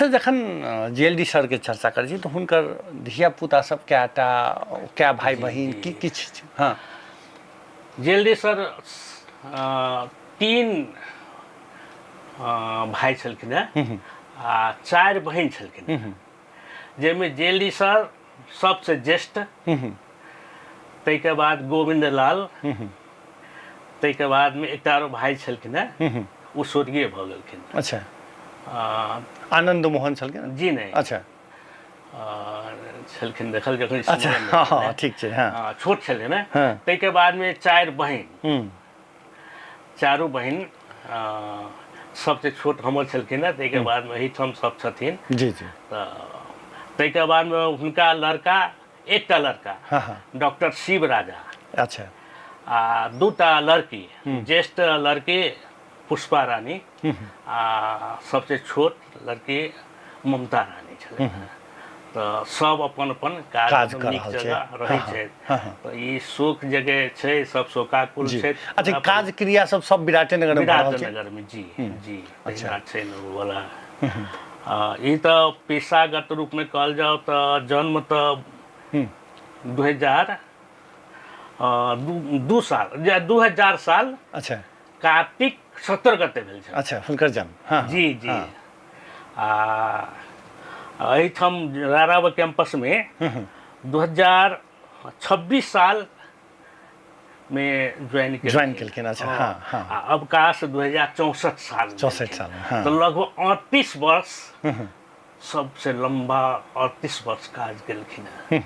अच्छा, जखन J L D सरके चर्चा करै छी तऽ हुनकर धियापुता सब कएटा, कए भाय बहिन, की किछु छै? हँ। जे एल डी सर 3 भाय छलखिन हेँ आ 4 बहिन छलखिन हेँ, जाहिमे जे एल डी सर सबसँ ज्येष्ठ, ताहिके बाद गोविन्द लाल, ताहिके बादमे एकटा आरो भाय छलखिन हेँ, ओ स्वर्गीय भऽ गेलखिन। अच्छा, आनन्द मोहन छलखिन? जी नहि। अच्छा। छलखिन देखल जखन। अच्छा, हँ हँ, ठीक छै। हँ, छोट छलै ने। ताहिके बादमे 4 बहिन, चारू बहिन, सबसे छोट हमर छलखिन हेँ, ताहिके बादमे एहिठाम सब छथिन। जी जी। तऽ ताहिके बादमे हुनका लड़का, एकटा लड़का डॉक्टर शिव राजा। अच्छा। आ 2टा लड़की, ज्येष्ठ लड़की पुष्पा रानी आ सबसे छोट लड़की ममता रानी छलै। तऽ सब अपन अपन काज नीक जगह रहै छै। तऽ ई शोक जगह छै, सब शोकाकुल छै। अच्छा, काज क्रिया सब सब विराटेनगर में? विराटनगर में, जी जी। अच्छा छै ने वाला। ई तऽ पेशागत रूप में कहल जाओ तऽ जन्म तऽ 2002 साल, 2000 साल। अच्छा। कार्तिक 17 गते भेल छै। अच्छा, हुनकर जन्म? हँ जी जी। आ एहिठाम राराब कैंपसमे 2026 साल मे ज्वाइन ज्वाइन केलखिन। अच्छा, हँ हँ। आ अवकाश 2064 साल। 64 साल। हँ। तऽ लगभग 38 वर्ष, सबसे लम्बा 38 वर्ष काज केलखिन हेँ।